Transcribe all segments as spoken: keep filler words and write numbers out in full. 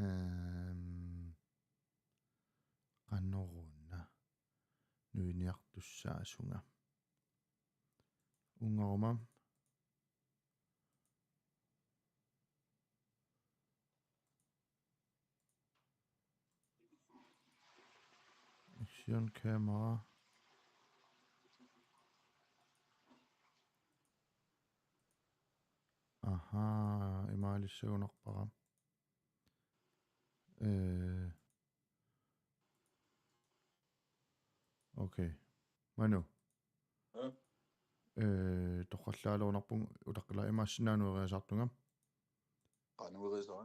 Ehm, qanoruna nuiniartussaasunga. Ungaruma. Action camera. Aha, imaalissagunarpara. Eh. Okay. Manu. Ja. Eh, toqqallaalerunerpunga utaqqilaa imaassinnaavoq nueriasaartunga. Qaa nueriasara.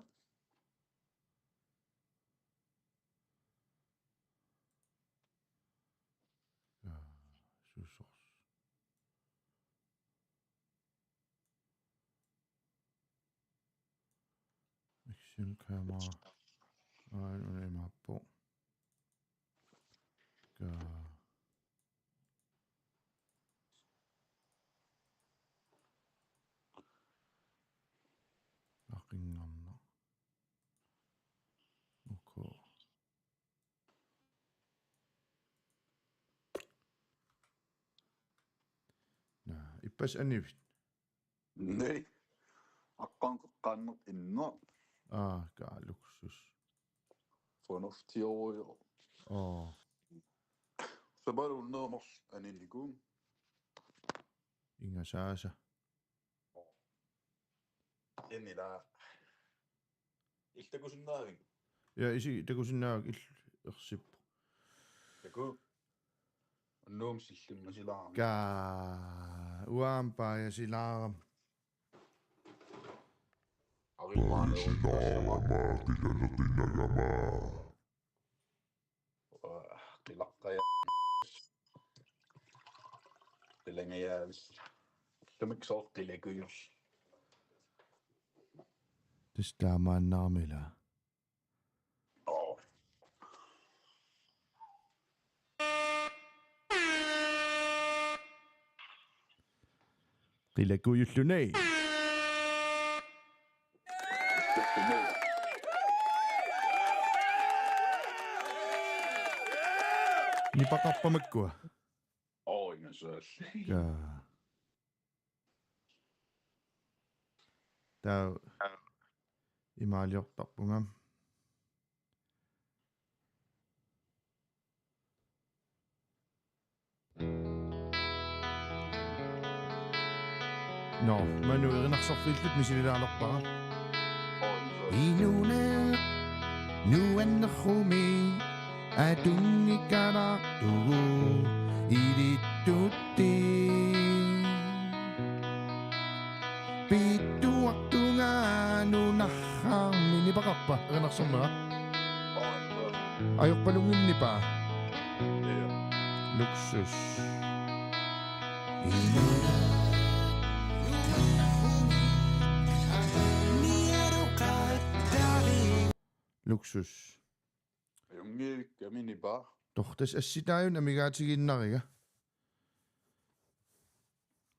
Ja, susoq. Action camera. Aa, una imaappoq. Ka. Aqinngarna. Okay. Naa, ippassaq anivit? Nej. Aqqaneq-qaqqaneq inna. Aa, kaa luksus. Fornuftiuvoq. Aa. Sapaatip-akunneri marluk aninikuupput. Ingasaasa. Inila. Illit takusinnaavit? Ja, isi takusinnaavara, illit ersippoq. Takuuk. Unnuup sillimma silaarama. Kaa, uanga paajasilaarama. Paajasilaarama, qilaleqinagama. Qilaqqaja. Qilangajavik. Tumik sooq qilakujullugu. Tassa taamaannaramik ilaa. Oo. Qilakujulluni. Nipaqarpa makkua? Oo, ingasaasa. Kaa. Taava imaaliortarpunga. Nå, Manu, erinarsorfiilluta misililaalerpara. Inunnik nuannerumi atunngikkaluarlugu ilittutti. Piittuartunga nunarsuarmi. Nipaqarpa erinarsornera? Ajorpalunnginnippa? Luksus. Luksus. Ajunngikkaminipa? Tortas assitaajun amigaatigiinnariga.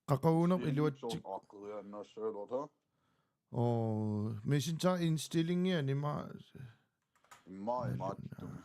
Qaqugunermik iluatsik. Aaqqeriaannaassagalorta. Oo, Messenger indstillingia nima. Imma imaattumik.